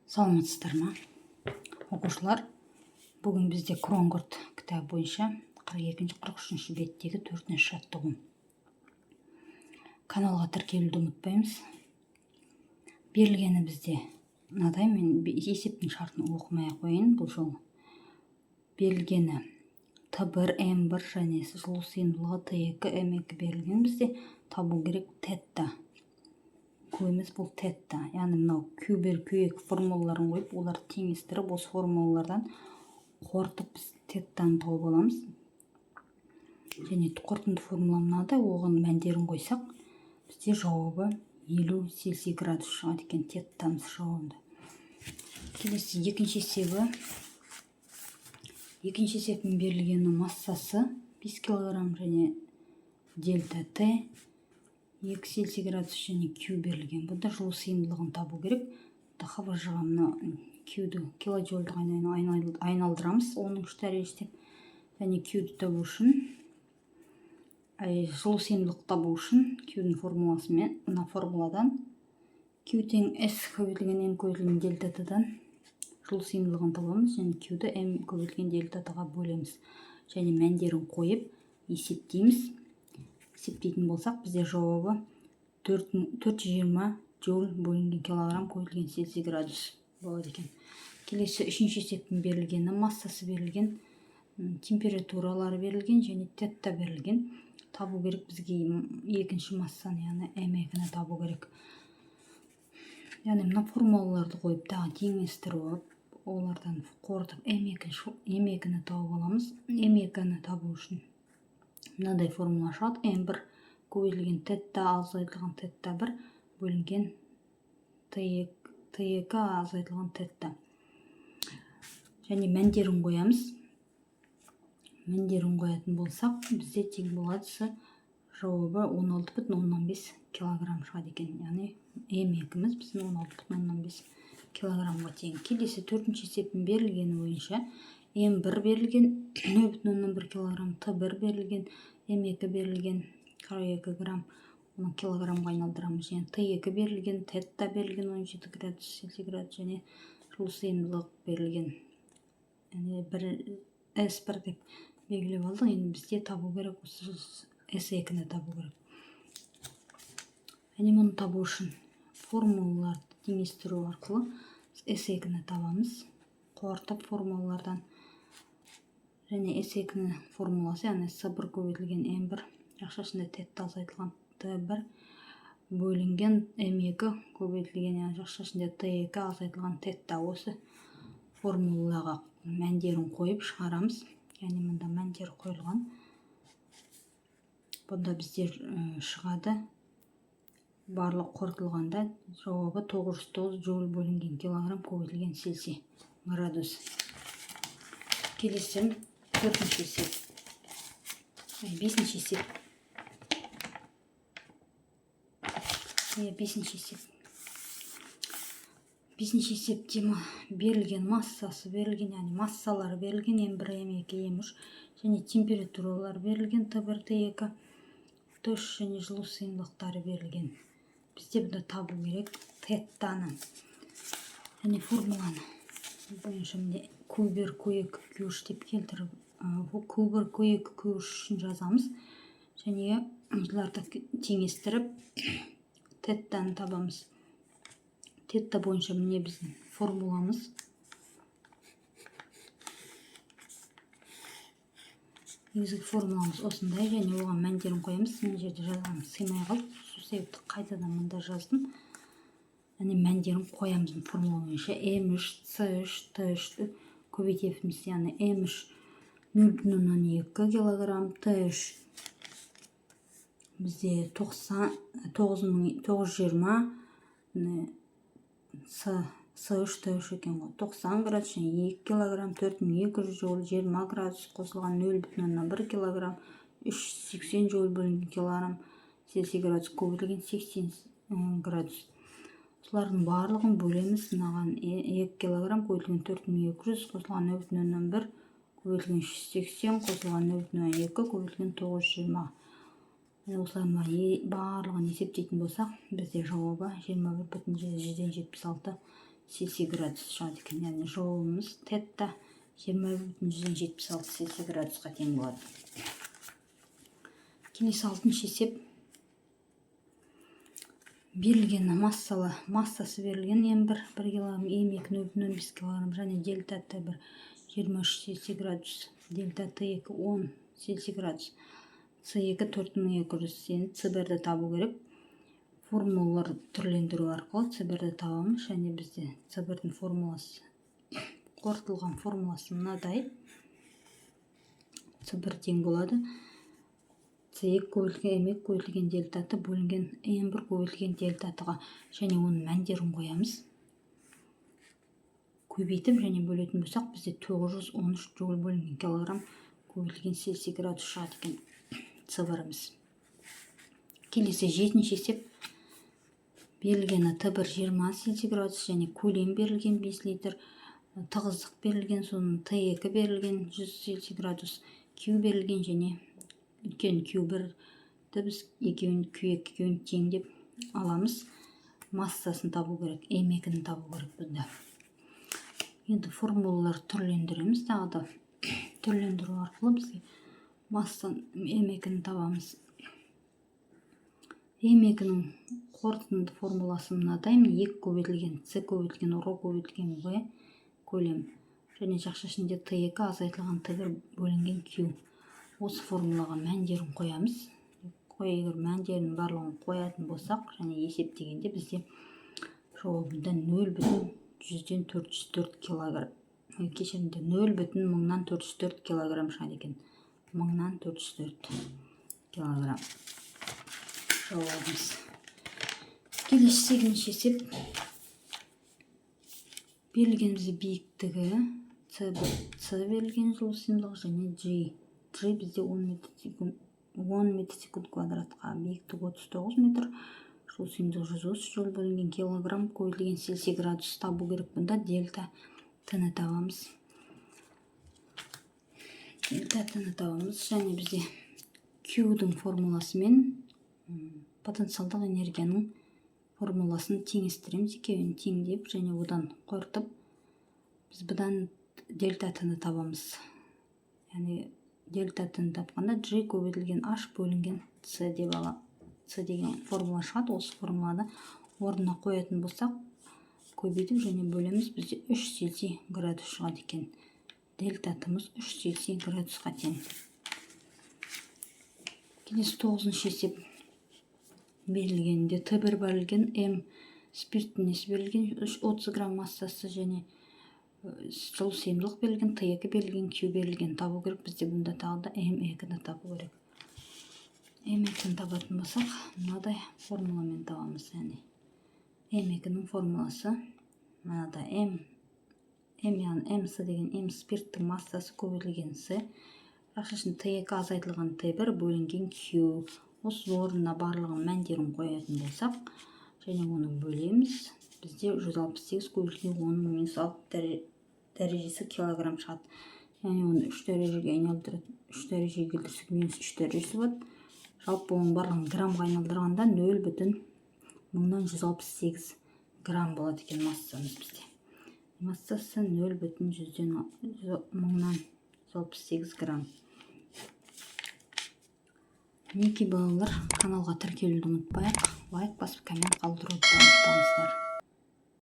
Саламатсыздар ма, оқушылар! Бүгін бізде Кронгорд кітабы бойынша 42-43 беттегі төртінші жаттығу. Каналға тіркелуді ұмытпаймыз. Берілгені бізде мынадай. Мен есептің шартын оқымай ақ қояйын бұл жолы. Берілгені Т1, М1 және жылу сыйымдылығы Т2, М2 берілген. Бізде табу керек тетта. Q емес, бұл тетта. Яғни мынау Q1, Q2 формулаларын қойып, оларды теңестіріп, осы формулалардан қорытып, біз теттаны тауып аламыз. Және қорытынды формула мынадай. Оған мәндерін қойсақ, бізде жауабы 50 цельсий градус шығады екен теттамыз жауабында. Келесі екінші есебі. Екінші есептің берілгені: массасы 5 килограмм және дельта Т 2 цельсий градус және Q берілген. Бұнда жылу сыйымдылығын табу керек. ХВЖ-ға мына Q-ді килоджоульдық айналдырамыз, оның үш дәрежесі. Және Q-ді табу үшін, жылу сыйымдылықты табу үшін Q-дің формуласымен, мына формуладан, Q тең S көбейтілген M көбейтілген дельта Т-дан жылу сыйымдылығын табамыз және Q-ді M көбейтілген дельта Т-ға бөлеміз және мәндерін қойып есептейміз. Есептейтін болсақ, бізде жауабы 420 джоуль бөлінген килограмм көбейтілген цельсий градус болады екен. Келесі үшінші есептің берілгені: массасы берілген, температуралары берілген және тетта берілген. Табу керек бізге екінші массаны, яғни М2-ні табу керек. Яғни мына формулаларды қойып, тағы теңестіріп алып, олардан қорытып, М2-ні тауып аламыз. М2-ні табу үшін мынадай формула шығады: М1 көбейтілген тетта азайтылған тетта 1 бөлінген Т2 азайтылған тетта. Және мәндерін қоямыз. Мәндерін қоятын болсақ, бізде тең болады, с жауабы 16,5 килограмм шығады екен. Яғни М2-міз біздің 16,5 килограммға тең. Келесі төртінші есептің берілгені бойынша: М1 берілген 0,1 килограмм, Т1 берілген, М2 берілген 42 грамм, оны килограммға айналдырамыз, және Т2 берілген, тетта берілген 17 градус сантиград және жылу сыйымдылық берілген, яғни бір С1 деп белгілеп алдық. Енді бізде табу керек, осы С2-ні табу керек. Және мұны табу үшін формулаларды теңестіру арқылы С2-ні табамыз, қорытып формулалардан. Және С2-ні формуласы, яғни С1 көбейтілген М1 жақшасында тетта азайтылған Т1 бөлінген М2 көбейтілген, яғни жақшасында Т2 азайтылған тетта. Осы формулаға мәндерін қойып шығарамыз. Яғни мында мәндері қойылған. Бұнда бізде шығады, барлық қорытылғанда жауабы 909 джоуль бөлінген килограмм көбейтілген цельсий градус. Келесі төртінші есеп, ай, бесінші есеп, иә, бесінші есеп. Бесінші есепте берілген массасы берілген, яғни массалары берілген: М1, М2, М3 және температуралары берілген: Т1, Т2, Т3 және жылу сыйымдылықтары берілген. Бізде бұнда табу керек теттаны. Және формуланы бойынша міне Q1, Q2, Q3 деп келтіріп, Q1, Q2, Q3 үшін жазамыз және осыларды теңестіріп, теттаны табамыз. Тетта бойынша міне біздің формуламыз. Негізгі формуламыз осындай және оған мәндерін қоямыз. Мына жерде жазғаным сыймай қалды, сол себепті қайтадан мында жаздым. Және мәндерін қоямыз формула бойынша: М3, С3, Т3-ті көбейтеміз. Яғни М3 0,2 килограмм, Т3 бізде 99 920, С3, Т3 екен ғой, 90 градус және 2 килограмм, 4200 джоуль, 20 градус қосылған 0,1 килограмм, 380 джоуль бөлінген килограмм цельсий градус көбейтілген 80 градус. Солардың барлығын бөлеміз мынаған: 2 килограмм көбейтілген 4200 қосылған 0,1 көбейтілген 380 қосылған 0,2 көбейтілген 920. Осылардың барлығын есептейтін болсақ, бізде жауабы 21,76. Цельсий градус шығады екен. Яғни жауабымыз тета 21,76 Цельсий градусқа тең болады. Келесі, алтыншы есеп. Берілген массалы, массасы берілген: М1 1 килограмм, М2 0,05 килограмм және дельта Т1 23 Цельсий градус, дельта Т2 10 Цельсий градус, С2 4200. Енді С1-ді табу керек. Формулалар түрлендіру арқылы С1-ді табамыз. Және бізде С1-дің формуласы, қорытылған формуласы мынадай: С1 тең болады С2 көбейтілген М2 көбейтілген дельта Т бөлінген М1 көбейтілген дельта Т-ға. Және оның мәндерін қоямыз. Көбейтіп және бөлетін болсақ, бізде 913 джоуль бөлінген килограмм көбейтілген Цельсий градус шығады екен С1-іміз. Келесі, жетінші есеп. Берілгені: Т1 20 Цельсий градус және көлем берілген 5 литр, тығыздық берілген, соның Т2 берілген 100 Цельсий градус, Q берілген және үлкен Q1-ді біз екеуін, Q2 екеуін тең деп аламыз. Массасын табу керек, М2-ні табу керек бұнда. Енді формулалар түрлендіреміз. Тағы да түрлендіру арқылы бізге масса М2-ні табамыз. М2-нің қорытынды формуласы мынадай: міне, 2 көбейтілген С көбейтілген ро көбейтілген В көлем және жақша ішінде Т2 азайтылған Т1 бөлінген Q. Осы формулаға мәндерін қоямыз. Егер мәндерінің барлығын қоятын болсақ және есептегенде, бізде жауабында 0,10404 килограмм, кешіріңдер, 0,404 килограмм шығады екен. 1404 килограмм жауабымыз. Келесі, сегізінші есеп. Берілген бізге биіктігі с, с берілген, жылу сыйымдылығы және g. G бізде 10 метр секунд, 10 метр секунд квадратқа, биіктігі 39 метр, жылу сыйымдылығы 130 джоуль бөлінген килограмм көбейтілген Цельсий градус. Табу керек бұнда дельта т-ні табамыз. Дельта т-ні табамыз және бізде Q-дің формуласымен потенциалдық энергияның формуласын теңестіреміз. Екеуін теңдеп және одан қорытып, біз бұдан дельта т-ні табамыз. Яғни дельта т-ні тапқанда g көбейтілген h бөлінген с деп ала, с деген формула шығады. Осы формуланы орнына қоятын болсақ, көбейтіп және бөлеміз, бізде 3 Цельсий градус шығады екен. Дельта т-мыз 3 Цельсий градусқа тең. Келесі, тоғызыншы есеп. Берілгенде Т1 берілген, М спирттің несі берілген, 30 грамм массасы және жылу сыйымдылық берілген, Т2 берілген, Q берілген. Табу керек бізде бұнда тағы да М2-ні табу керек. М2-ні табатын болсақ, мынадай формуламен табамыз. Яғни М2-нің формуласы мынадай: М, М, яғни МС деген М спирттің массасы көбейтілген С жақша ішінде Т2 азайтылған Т1 бөлінген Q. Осы орнына барлығын мәндерін қоятын болсақ және оны бөлеміз, бізде 168 көбейтілген 10 минус 6 дәрежесі килограмм шығады. Яғни оны үш дәрежеге айналдырып, үш дәрежеге келтірсек, минус үш дәрежесі болады. Жалпы оның барлығын граммға айналдырғанда 0,1168 грамм болады екен массамыз. Бізде массасы нөл бүтін жүзден мыңнан жүз алпыс сегіз грамм. Мінекей, балалар, каналға тіркелуді ұмытпайық, лайк басып, коммент қалдыруды да ұмытпаңыздар.